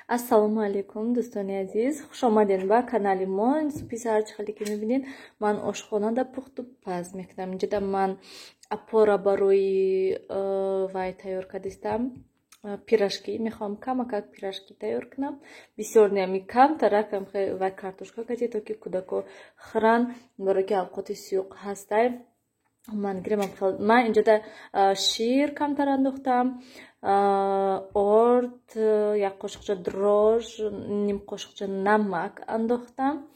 Ассалому алайкум, дӯстони азиз, хуш омадед ба канали мо. Субҳи саҳар чӣ хеле ки мебинед, ман ошхонада пухту паз мекунам. Инҷода ман опора барои вай тайёр кардистам. Пирожки мехоҳам, камакак пирожки тайёр кунам. Бисёр не, ами камтаракам вай картошка кати, то ки кӯдако хӯранд, барои ки авқоти сиёқ ҳастай. Ман гирем, ман инҷода шир камтар андохтам, орд, як қошиқча дрожж, ним қошиқча намак андохтам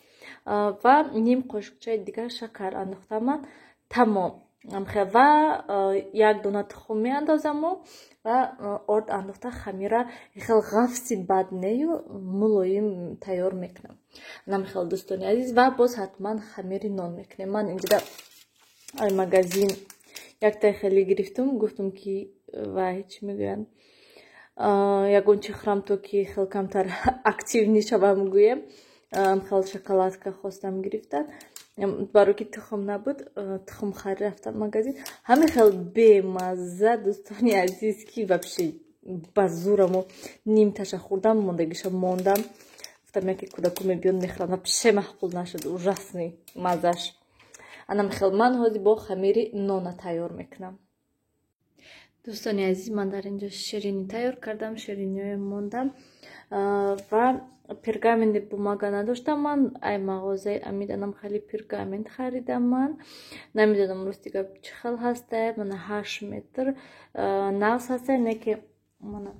ва ним қошиқчаи дигар шакар андохтам ман. Тамом. Ва як дона тухм меандозаму ва орд андохта, хамира хел ғафси бад нею, мулоим тайёр мекунам. Намхел, дӯстони азиз, ва боз ҳатман хамири нон мекунем. Ман инҷода ай магазин яктай хеле гирифтум, гуфтум ки вай, чӣ мегӯянд, ягон чи хӯрам, то ки хел камтар активный шавам, гӯем. Хел шоколадка хостам гирифтан, барои ки тухм набуд, тухм харид рафтам магазин. Ҳамин хел бемазза, дӯстони азиз, ки вообще ба зурамо нимташа хӯрдам, мондагиша мондам. Гуфтам, яке кӯдаку мебиён, мехӯрам. Вообще маъқул нашуд, ужасный маззаш. Анам хел ман ҳозир бо хамири нона тайёр мекунам. Дӯстони азиз, ман дар инҷо ширинӣ тайёр кардам, шириниҳое мондам ва пергаментный бумага надоштам. Ман ай мағозаи Амиданам хеле пергамент харидам. Ман намедонам, рости гап, чӣ хел ҳастай. Мана, 8 метр нағз ҳастай, не ки мана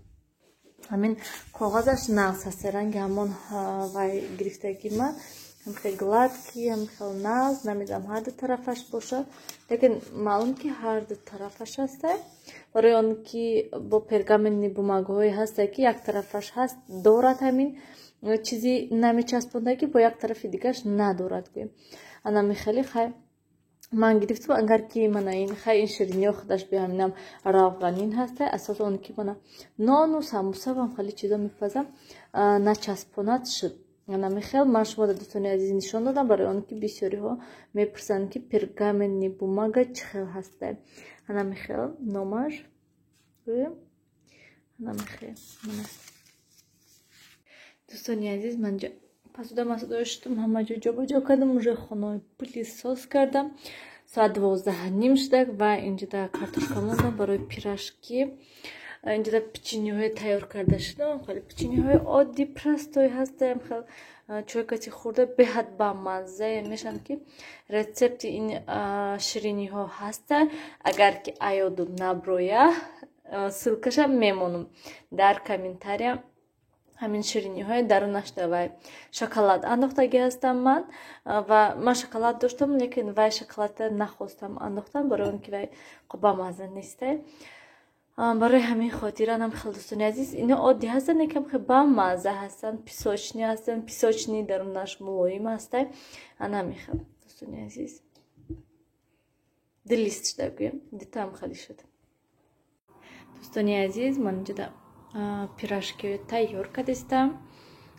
ҳамин коғазаш нағз ҳастай, ранги ҳамон вай гирифтагӣ ман, ҳам гладкий, ҳам хел нағз. Намедонам, ҳар ду тарафаш бошад, лекин маълум ки ҳар ду тарафаш ҳастай, барои он ки бо пергаментный бумагаҳое ҳастай, ки як тарафаш ҳаст, дорад ҳамин чизи намечаспондагӣ, бо як тарафи дигараш надорад, гӯем. Анами хеле хай ман гирифтам. Агар ки мана ин хай, ин шириниҳо худаш биҳаминам равғанин ҳастай, асоси он ки мана нону самбуса вам хеле чизо мепазам, начаспонад шуд. Анами хел ман шуморо, дӯстони азиз, нишон додам, барои он ки бисёриҳо мепурсанд, ки пергаментный бумага чӣ хел ҳастай. Анами хел номаш, гӯем, анами хел. Дӯстони азиз, ман посуда масуда шудам, ҳама ҷо ҷобаҷо кардам, уже хонаи пылесос кардам. Соат 12:30 шудак ва инҷода картошка мондам барои пирожки. Инҷода печеньеҳои тайёр карда шудам, хеле печеньеҳои оддӣ, простой ҳастаям. Хел чой кати хӯрда беҳад бамаззае мешаванд, ки рецепти ин шириниҳо ҳаста. Агар ки аёдум наброя, ссылкаша мемонам дар комментария. Ҳамин шириниҳои дарунашда вай шоколад андохтагӣ ҳастам ман. Ва ман шоколад доштам, лекин вай шоколадта нахостам андохтам, барои он ки вай бамазза нестай. Барои ҳамин хотиранам хел, дӯстони азиз, ино оддӣ ҳастанд, лекин хел бамазза ҳастанд, песочный ҳастанд, песочный дарунаш мулоим ҳастай. Анами хел, дӯстони азиз, ду лист шуда, гӯем, дутаам хеле шуд. Дӯстони азиз, ман инҷода пирожки тайёр кардистам.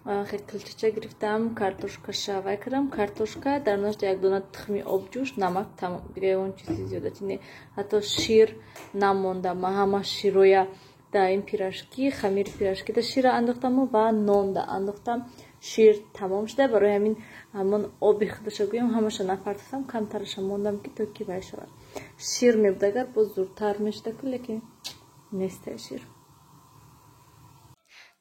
Хел килчача гирифтам, картошкаша вай кардам, картошка дарунашда як дона тухми обҷӯш, намак, тамом. Дига ягон чизи зиёдати не, ҳатто шир намондам. Ман ҳама широя дар ин пирожки, хамири пирожкида шира андохтаму ва нонда андохтам. Шир тамом шуда, барои ҳамин ҳамон оби худаша, гӯям, ҳамаша напартофтам, камтараша мондам, ки то ки вай шавад. Шир мебуд агар, боз зуртар мешуда ку, лекин нестай шир.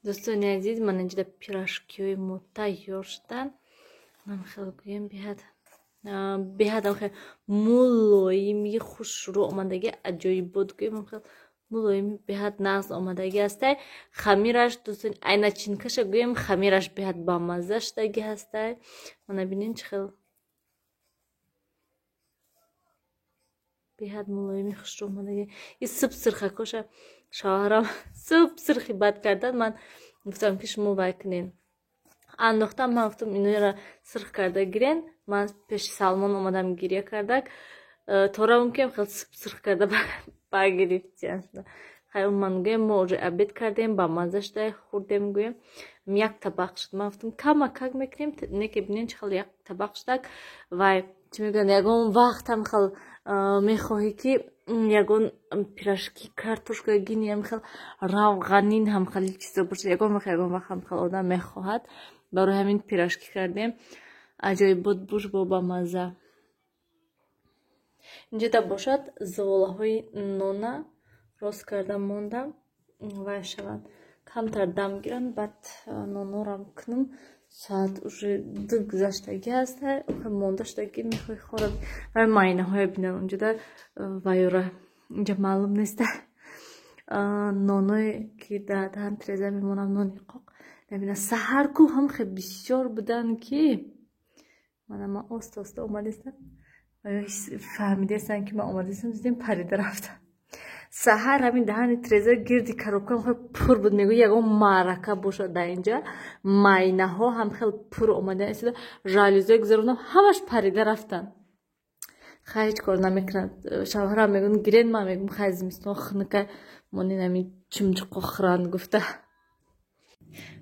Дӯстони азиз, ман инҷода пирожкиҳои мо тайёр шуданд. Ман хел, гӯем, беҳад беҳадам хел мулоими хушрӯ омадагӣ, аҷоибот, гӯем, хел мулоими беҳад нағз омадагӣ ҳастай. Хамираш, дӯстони, ай начинкаша, гӯем, хамираш беҳад бамазза шудагӣ ҳастай. Мана бинед, чӣ хел беҳад мулоими хушрӯ омадагӣ. И суб сирхакоша шавҳарам суб сирхи бад кардан. Ман гуфтам, ки шумо вай кунен, андохтам. Ман гуфтам, иноро сирх карда гирен. Ман пеши Салмон омадам, гиря кардак, тора мумкин хел суб сирх карда багирифтиян. Хай, ман, гӯем, мо уже обед кардем, ба мазза шуда хӯрдем, гӯем, як табақ шуд. Ман гуфтам, камакак мекунем, не ки бинен, чӣ хел як табақ шудак. Вай, чӣ мегӯянд, ягон вақтам хел мехоҳӣ, ки Ягон пирожки картошка гини ҳам хел равғанин ҳам хеле чизо бошад. Ягон вақт, ягон вақт ҳам хел одам мехоҳад. Барои ҳамин пирожки кардем. Аҷоиб буд, буш бо бамаза. Инҷода бошад зуволаҳои нона рост карда мондам, вай шаванд, камтар дам гиранд, баъд нонорам кунам. Соат уже 2 гузаштагӣ ҳаст, монда шудагӣ, мехоҳи хӯрам. Вай майнаҳоя бинам инҷода, вайора инҷа маълум нест. Ноное ки дар даҳан треза мемонам, нони қоқ набина. Саҳар ку ҳам хел бисёр буданд, ки мана ман оста оста омадастам, фаҳмидаастанд, ки ман омадаастам, дидем парида рафтам. Саҳар ҳамин даҳани треза гирди коробкам хел пур буд, мегӯ ягон маърака бошад дар инҷа. Майнаҳо ҳам хел пур омадан истода, жалюзое гузарондам, ҳамаш парида рафтанд. Хай, ҳеҷ кор намекунад. Шавҳарам мегӯяд гирен, ман мегӯям хай, зимистон хунука, монин ҳамин чимчиқо хӯранд гуфта.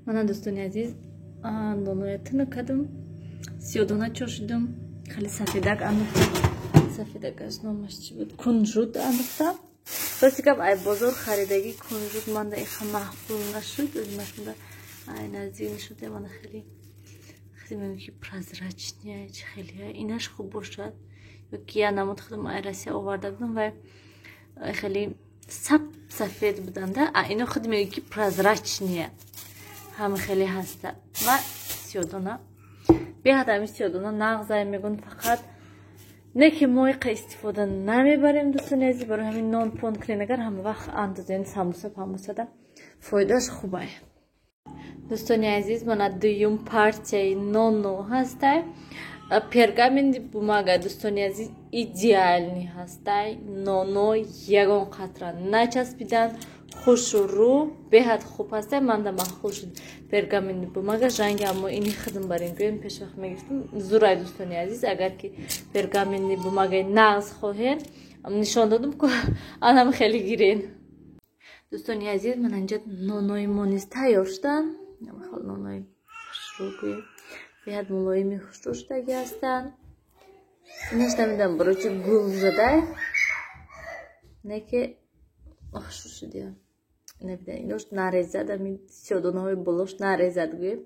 Мана дӯстони азиз, ноноя тунук кардам, сиёдона чошидам, хеле сафедак андохтам. Сафедакаш номаш чӣ буд? Кунжут андохтам. Рости гап, ай бозор харидагӣ кунжут манда иха маъқул нашуд. Ӯзимашмада ай наздик нишуд, мана хеле хеле мегӯям ки прозрачный чи хеле инаш хуб бошад. Ё ки я намуд худам ай Россия оварда будам, вай хеле сап сафед буданда, а ино худ мегӯ ки прозрачный ҳама хеле ҳаста. Ва сиёдона беҳад ҳамин сиёдона нағзай мегӯн, фақат не ки мо иқа истифода намебарем, дӯстони азиз. Барои ҳамин нон пон кунен, агар ҳама вақт андозен самбуса памбусада фоидааш хубай. Дӯстони азиз, мана дуюм партияи нону ҳастай. Пергаментный бумага, дӯстони азиз, идеальный ҳастай. Ноно ягон қатра начаспидан, хушрӯ, беҳад хуб ҳастай. Манда маъқул шуд пергаментный бумага. Ранги аммо ини хидм барин гӯем, пешвақт мегирифтам. Зурай, дӯстони азиз, агар ки пергаментный бумагаи нағз хоҳед, нишон додам ку, анам хеле гирен. Дӯстони азиз, мана инҷа нонои мо низ тайёр шуданд. Нонои хушрӯ гӯем, беҳад мулоими хушрӯ шудагӣ ҳастанд. Инаш намедонам барои чи гул задай, не ки хушрӯ шудия. Набидан, инош нарезад, ами сиёдонаҳои болош нарезад гӯем,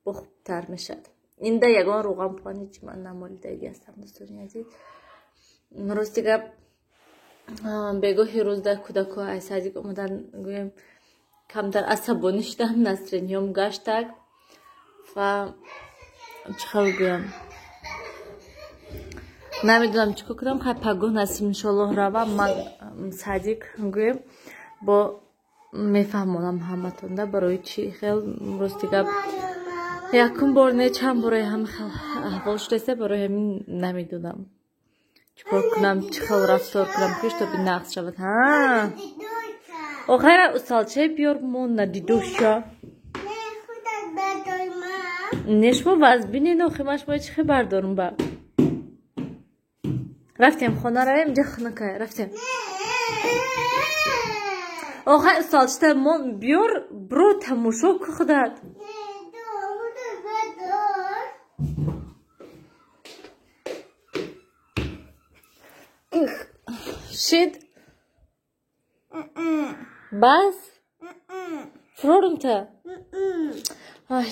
бо хубтар мешавад. Инда ягон рӯған пуған ҳеҷ ман намолидагӣ ҳастам, дӯстони азиз. Рости гап, бегоҳи рӯзда кӯдако ай садик омадан, гӯем, камтар асабонӣ шудам, настроениём гаштак ва чӣ хел гӯям, намедонам чӣ кор кунам. Хай, пагоҳ насиб иншоаллоҳ равам ман садик, гӯем, бо мефаҳмонам ҳаматонда барои чӣ хел. Рости гап, якум бор не, чанд бораи ҳама хел аҳвол шудаста, барои ҳамин намедонам чӣ кор кунам, чӣ хел рафтор кунам, ки шутоби нақс шавад. Ҳа, охайра усалчаи биёр, мо надидоша. Не, шумо вазбинен, охи ман шумо чӣ хел бардорум ба. Рафтем хона, равем, инҷа хунукай, рафтем. Охай усалчита мо биёр, биро тамошо ку худат. Шид? Бас? Фурорум та? Ай.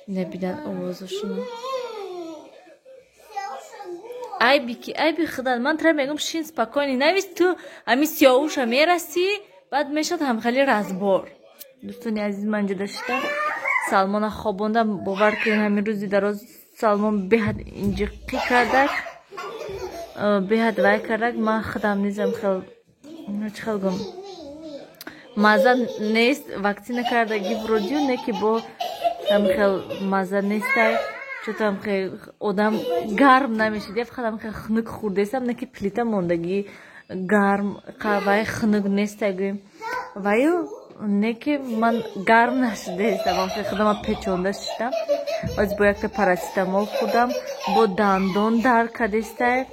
Набидан овозашуно. Айби ки, айби худат. Ман тра мегӯм шин спокойно. Навис ту ами сиёвуша мерасӣ, баъд мешавад ҳамхели разбор. Дӯстони азиз, ман инҷа дашта Салмона хобондам. Бовар кунед, ҳамин рӯзи дароз Салмон беҳад инҷиқӣ кардак, беҳад вай кардак. Ман худам низам хел чӣ хел гум, маза нест. Ваксина кардаги вроде, не ки бо ҳамхел маза нестай. Чото ҳамхел одам гарм намешид, я фақат ҳамхел хунук хӯрдесам, не ки плита мондагӣ гарм вай хунук нестай гӯем, ваю не ки ман гарм нашудаестам, ҳамхел худама печонда шиштам. Оз бо якта парацетамол хӯрдам, бо дандон дард кардестай.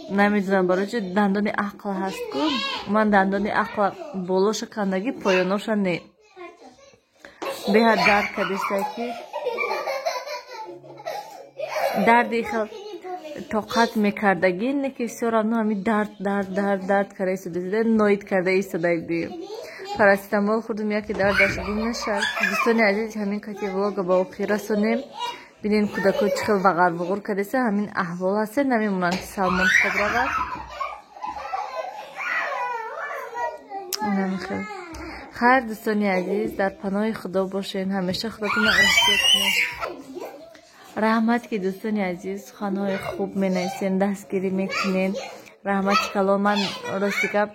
Намедонам барои чи, дандони ақл ҳаст ку, ман дандони ақла болоша кандагӣ, поёноша не, беҳад дард кардестай, ки дарди хел Тоқат мекардагӣ, не ки всё равно ҳамин дард дард дард дард карда истода, ноид карда истодаги. Парацетамол хӯрдум, яке дардаш гум нашад. Дӯстони азиз, ҳамин кати влога ба охир расонем. Бинен, кӯдако чӣ хел вағар-вуғур кардаиста, ҳамин аҳвол ҳаст, намемонанд, ки Салмон хоб равад. Хел. Хайр, дӯстони азиз, дар паноҳи Худо бошед, ҳамеша худатонро эҳтиёт кунед. Раҳмат, ки, дӯстони азиз, суханҳои хуб менависен, дастгирӣ мекунед. Раҳмати калон. Ман рости гап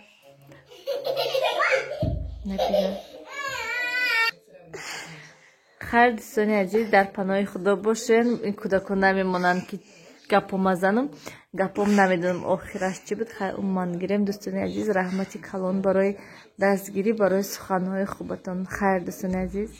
набинам. Хайр, дӯстони азиз, дар паноҳи Худо бошед. Ин кӯдакон намемонанд, ки гапом мазанам. Гапом намедонам охираш чӣ буд. Хайр, умуман гирем, дӯстони азиз, раҳмати калон барои дастгирӣ, барои суханҳои хубатон. Хайр, дӯстони азиз.